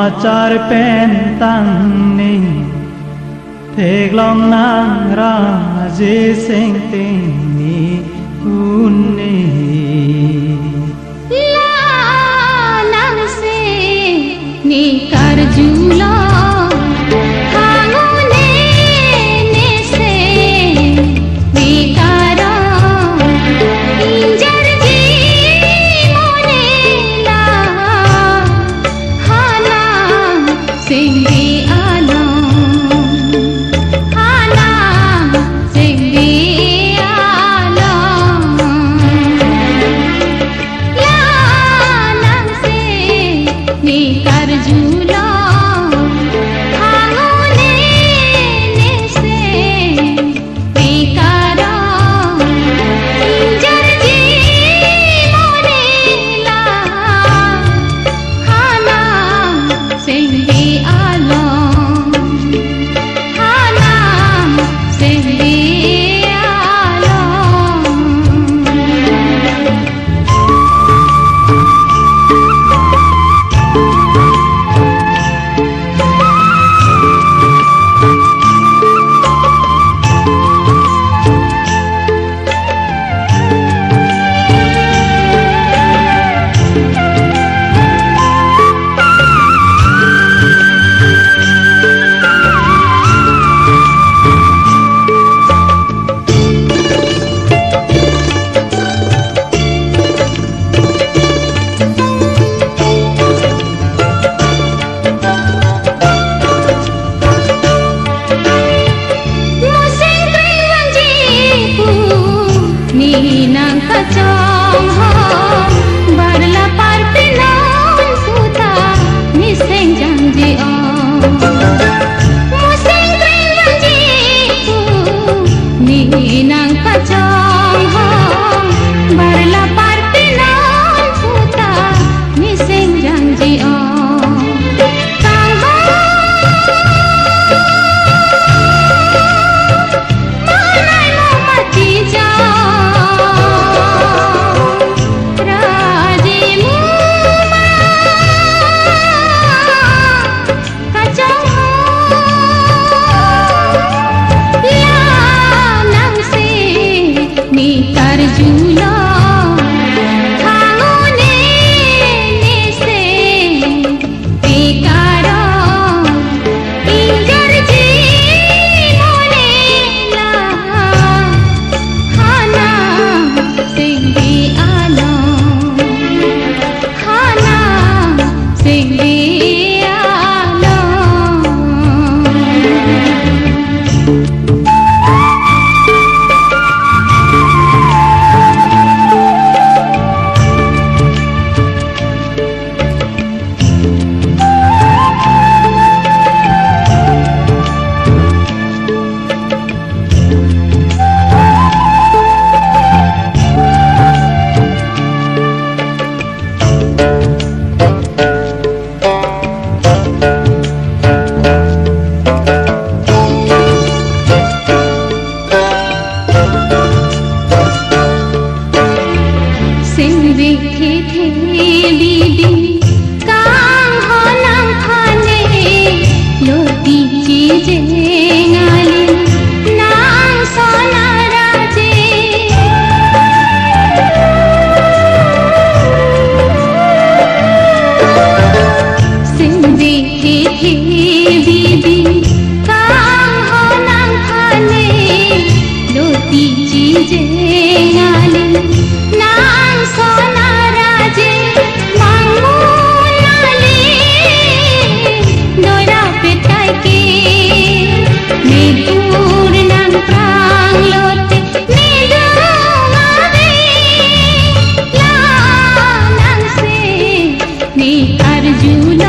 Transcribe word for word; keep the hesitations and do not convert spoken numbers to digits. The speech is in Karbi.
Achar pen tangni theklong nang Raje Singting ni un-e. La nang si ne karjulo, hang un-e ne si ne karong, ingjirji mo ne la, ha nang singdi along, ha nang singdi along. La nang si ne karjulo, hang un-e ne si ne karong, ingjirji mo ne la, ha nang singdi along, ha nang singdi along. Museng kring vangji pu ne nang kachonghong, bar la parpe non puta ne seng jangji ong. Museng kring vangji pu ne nang kachonghong, bar la parpe non puta ne seng jangji ong. Kang ho manai mo mati jong, Raje mo ma kachonghong. La nang si ne karjulo, hang un-e ne si ne karong, ingjirji mo ne la, ha nang singdi along, ha nang singdi along. Singdi thithe bidi kangho nangphan-e, loti chijeng alin nang sona Raje. Singdi thithe bidi kangho nangphan-e, loti chijeng alin nang sona Raje. Mangmun alin doira petai ke, medur nangprang lote, medung ave la nang si ne karjulo.